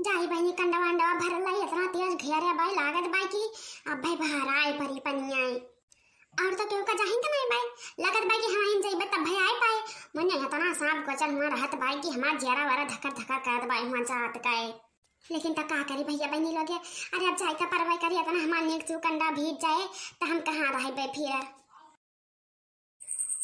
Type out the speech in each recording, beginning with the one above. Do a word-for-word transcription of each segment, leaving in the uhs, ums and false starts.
जाई बहिनी, कंडवा अंडवा भरल है, इतना तेज घेरे बाई, लागत बाई कि अब भाई बाहर आए परी पनिया। और तो केहू का जाहिन का नहीं बाई, लागत बाई कि हम आइन जाइबे तब भाई आए पाए। मने इतना सांप गोचर हुआ रहत बाई कि हमार जियरा वरा धकर धकर करत बाई हुआ जात का है। लेकिन त का करी भैया बहिनी लोगे, अरे अब जाए का परवाई करी, इतना हमार नीक चूक अंडा भीज जाए त हम कहाँ रहबे फिर।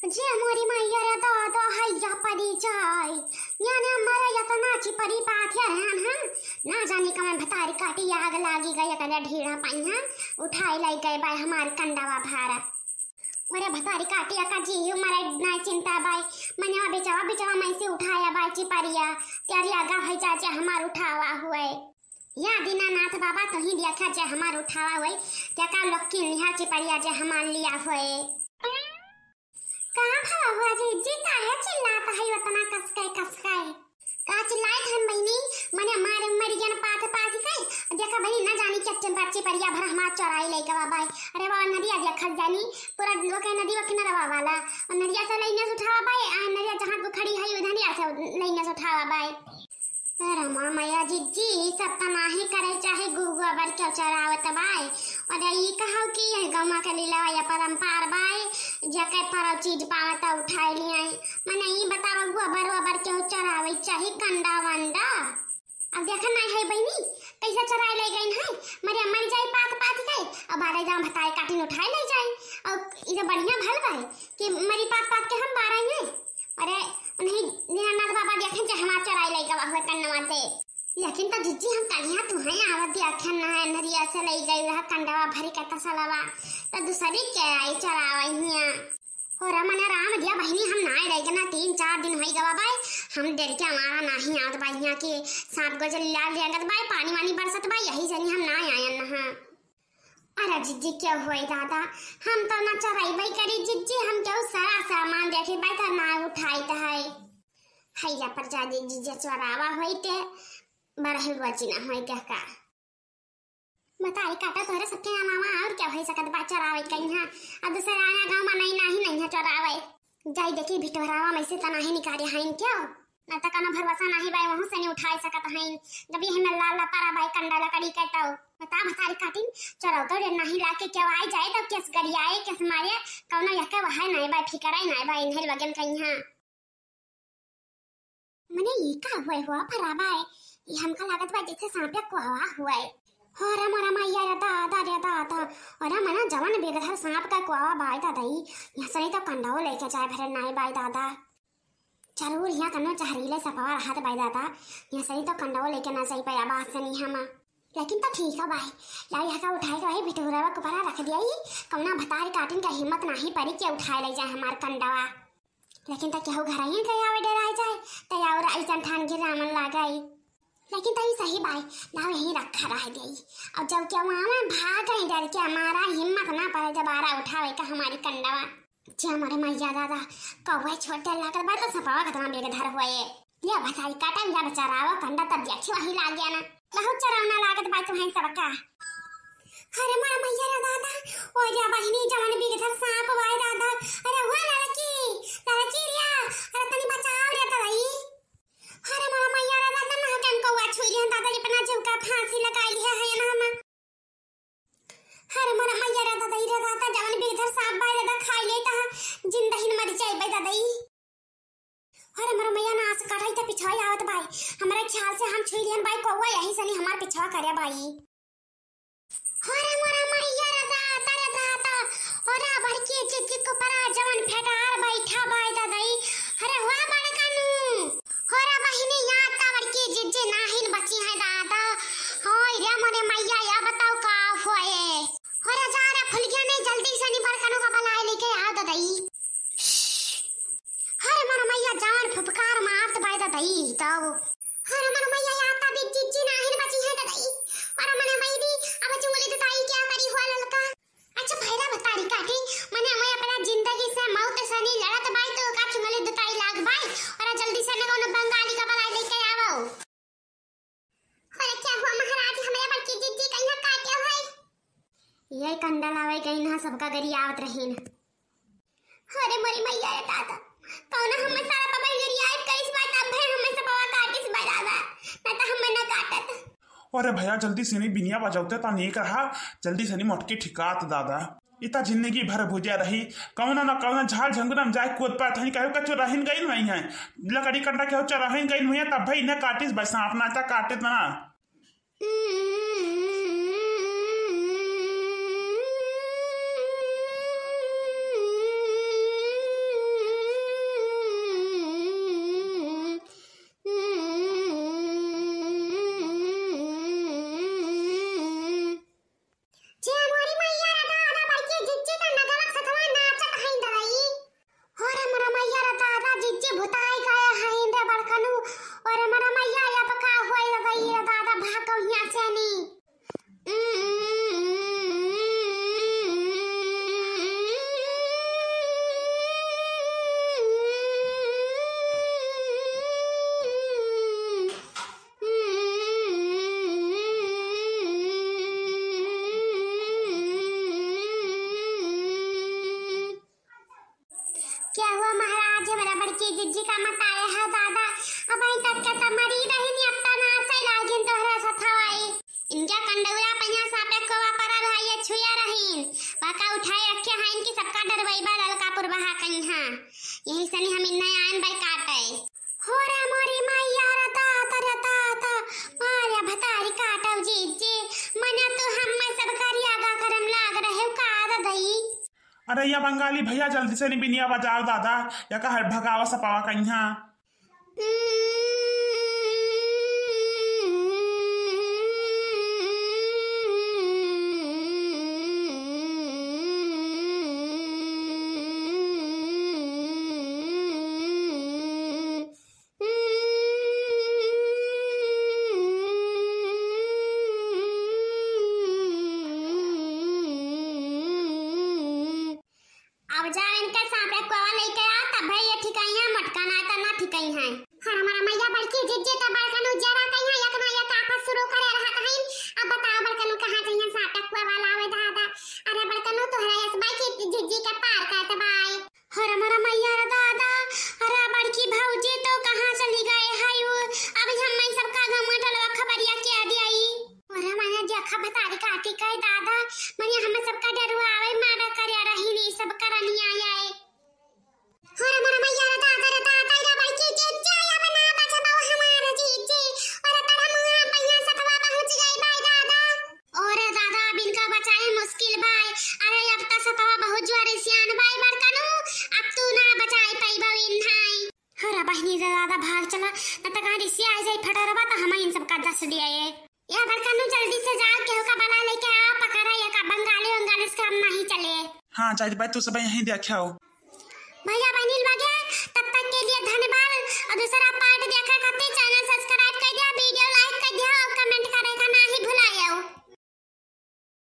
जे मोरी मैया रे दादा, हैया परी जाई। याने मरे यतना चिपरी पाथे रहन हम। ना जाने कवन भतारी काटी आग लागी गई, एकरे ढीढ़ा पइहा उठाई लाई गए बाय हमार कंडवा भारा। अरे भतारी काटी का जी, मरे ना चिंता बाय। मनवा बिचवा बिचवा में से उठाया बाय चिपरिया। त्यारी आगा है चाचे हमार उठावा हुए। या दीनानाथ बाबा, तोही देखा जे हमार उठावा होई, ते का लक्की लिहा चिपरिया जे हमार लिया होए। का भवा हुआ जी, जी काहे चिल्लात है उतना कसके कसके? का चिल्लाए थन बहिनी, मने मारे मर गया ना पात पात के। देखा बहिनी, ना जानी के चिपरिया भर हमार चोराई लेके बाबा। अरे बाबा, नदिया देखा जानी, पूरा लोग है नदी वकिनरवा वाला। और नदिया से लइने से उठावा बाय, आ नदिया जहाँ तू खड़ी है, उधर नदिया से लइने से उठावा बाय। अरे माँ मैया जिज्जी, ई सब त नाही करे चाहे गु-, गोबर के चरावत बाय। अरे ई कहव कि यह गौवा के लीला या परंपार बाय, जेके परव चीज पावत उठाए लियाई। मने ई बतावा गोबर वोबर के चरावे चाहे कंडा वंडा। अब देखा नहीं है बहिनी, कैसे चराए ले गई है, मरे मर जाए पात पात के, अब बारह दाम भताए काटिन उठाए ले जाए। और ई तो बढ़िया भल बाय कि मरी पात पात के हम बारह हैं। अरे, उन्हीं दीनानाथ बाबा देखें जे हमार चोराई लइका बा हुए कन्नवा ते। लेकिन तो जिज्जी हम कलिया तू हैं आवत देखें ना है, नरिया से लई गई रहा कंडवा भरी के तसलवा, तो दूसरी के आई चोरावा हिया। हो रा मने राम दिया बहिनी, हम ना रह गए ना, तीन चार दिन होई गवा बाय, हम डर के हमारा नाही आवत बा हिया कि सांप गोजर लाल रंगत बाय, पानी वानी बरसत बाय, यही जनी हम ना आयन ना। अरे जिज्जी, क्या हुई दादा, हम तो ना चराई बाई करी जिज्जी, हम क्यों सारा सामान देखे बाई तो ना उठाई तो है। हैया पर जा दे जिज्जी, चोरावा होई ते बरही बची ना होई ते का। बताई काटा तोहरे सबके अलावा और क्या होई सकत बा चोरावे कहीं है। अब दूसरे आना गाँव में नहीं, नहीं, नहीं है चोरावे। जाई देखी भिटोरावा में से तो नहीं निकाले हैं क्यों? ना तो कोनो भरोसा नाही बाय, वहू से नहीं उठाई सकत हईन। जब ये हमें लाल लपारा बाय कंडा लकड़ी के तो बता भतारी काटिन, चोरौ तो रे नाही लाके क्यों आई जाए तो केस गरियाए, केस मारे, कौनो यके वहाय नाही बाय, फिकर आई नाही बाय, इन्हें लगन कहीं हाँ। मने ये का हुए हुआ फरा बाय? ये हमका लागत बा जैसे सांपे कोहवा हुए। हो रे मोरा मैया रे दादा रे दादा, अरे मना जवन बेगधर सांप का कोहवा बाय दादा, ई यहाँ से नहीं तो कंडा लेके जाए भरे नाही बाय दादा। जरूर यहाँ कनो जहरीले सपवा रहत बाय दादा, यहाँ सही तो कंडवा लेके ना जाई पाया बात सनी हम। लेकिन तो ठीक है बाय, लाई हका उठाए के भाई भिटोरवा के ऊपर रख दिया ही, कौना भतार काटिन का हिम्मत नाही परी के उठाए ले जाए हमार कंडवा। लेकिन तो केहू घर ही के आवे डराए जाए, तो और ऐसन ठान गिर रामन लागाई। लेकिन तो ही सही बाय, लाओ यहीं रखा रह गई। और जब क्या वहाँ में भाग गई डर के, हमारा हिम्मत ना पड़े दोबारा उठावे का हमारी कंडवा। जे मोरे मैया दादा, कौआ छोटे लागल बा तो सपवा कतना बेगधर हुए। ले भताई काटा, ले बेचारावा कंडा तब देखी वही लाग गया ना। बहुत चरावना लागत बा तुम्हें सबका। अरे मोरे मैया रे दादा, ओ रे बहिनी जवन बेगधर सांप बाय दादा। अरे हुआ लड़की, लड़की रिया, अरे तनी बचाओ रे तलई। अरे मोरे मैया रे दादा, ना कन कौआ छुई लिहन दादा, अपना जीव का फांसी लगाई लिया है ना हम। अरे मोरा मैया रे दादा, ई रे दादा, जवन बेगधर सांप बाय दादा, खाई ले ता जिंदा ही न मर जाए बाय दादा ई। अरे मोरा मैया, नास कटाई त पिछवाई आवत बाय। हमरा ख्याल से हम छुई लिहन बाय कौआ, यही सनी हमार पिछवा करे बाय। अरे मोरा मैया रे दादा रे दादा, ओरा बड़की चिच्ची को परा जवन फेटार बैठा बाय दादा ई। अरे हुआ बड़कानू। हो रे बहिनी, या त बड़की जिज्जी नाहिन बची है दादा। होय रे मोरे मैया, या बताओ का होए। हो रे जा रे फुलगिया, नहीं जल्दी से नी बड़कनो का बुलाए लेके आओ ददई। हो रे मोरे मैया, जान फुफकार मारत बाय ददई तब। हो रे मोरे मैया, या त भी जिज्जी नाहिन बची है ददई। हो रे मोरे मैया, अब चुंगली दुताई क्या करी हुआ ललका। अच्छा भैरा बतारी काटी, मने हमें अपना जिंदगी से मौत से नहीं लड़त बाई तो का चुंगली दुताई लाग बाई, और जल्दी से न कोनो बंगाली का बुलाई लेके आवो। अरे क्या हुआ महाराज, हमें बड़की जिज्जी कहीं काटे है? ये कंडल आवे कहीं ना सबका गरी आवत रहीन। अरे मोरी मैया रे दादा, कौन हमें सारा पबल गरी आए करिस बाई तब है हमें सब पवा काटिस बाई दादा, ना तो हमें ना काटत। अरे भैया, जल्दी से नहीं बिनिया बजावते ता नेक रहा, जल्दी से नहीं मोटकी ठिकात दादा। इता जिंदगी भर भुजिया रही, कौनो ना कौनो झाड़ झंगुरम जाए कूद पात हई, कहो का चोराहिन गइन हुई है, लकड़ी कंडा के हो चोराहिन गइन हुई है, तब भाई इन्हें काटिस बस, अपना ता काटित ना। जे मोरी मैया रे दादा, बड़की जिज्जी त नगवा सतवा नाचत हईं दवाई। हो रे मोरा मैया रे दादा, जिज्जी भुताई गए हईं रे बड़कनू। अरे मोरा मैया, अब का होई रे दादा, भागो हियां से नी। क्या हुआ महाराज, हमरा बड़की जिज्जी का मत आए है दादा, अबहीं तक के त मरी रहिन, अब त नाचे लागिन तोहरे सथवाई। इनका कंडौरा पहिया सापे कोवा परा भाई ये छुया रहिन, बाका उठाए रखे हैं इनकी सबका डरवैबा ललकापुर बहा कहीं हाँ। यही सनी हम इन्ना आयन बाई काटे। हो रे मोरी माई यार, ता, ता, रे ता, ता, मारे भतारी काटव जीजे, मना तो हम मैं सब करिया गा करम लाग रहे का दई। अरे या बंगाली भैया, जल्दी से नहीं बिनिया बजाओ दादा, या का है भगावा सपावा कहीं हाँ। अब जा इनके सामने कोवा लेके आ, तब भाई ये ठिकाइया मटका ना तना ठिकाई है। हर हमारा मैया बड़की जिज्जी त बड़कनू जरा कहीं एक ना एक आफत शुरू करे रहत हईं। अब बताओ बड़कनू कहाँ जइहन साटक कोवा लावे दादा। अरे बड़कनू तोहरा यस बाई की जिज्जी के पार करत बाई। हर हमारा मैया रे दादा, अरे बड़की भौजी तो कहाँ चली गए है वो? अब हम मैं सबका गाँव टलवा खबरिया के दियाई। अरे मैंने देखा बतारी काटी कहे दादा, मैंने हम सबका डरुआ आवे मारा करे रही नहीं सब करनिया आए। अरे मोरा मैया रे दादा रे दादा, रे बड़की जीजे, अब ना बचबो हमार जीजे। अरे तोरा मुँह पहिया सतवा पहुँच गई बाई दादा। अरे दादा, अब इनका बचाई मुश्किल बाई। अरे अब त सतवा बहुत जोर सियान बाई बड़कनू, अब तू ना बचाई पइबो इन्हाई। अरे बहिनी रे दादा, भाग चला, न त कहाँ रिसिया आ जाई फटरवा त हम इन सबका दस दिया ये। या बड़कनू जल्दी से जाओ, केहू का बला लेके आओ, पकड़ा या का बंगाली वंगाली से काम नहीं चले। हाँ, जाइत बाई, तू सब यहीं देखे आओ। भैया बहिनी लगे, तब तक के लिए धन्यवाद और दूसरा part देखे खातिर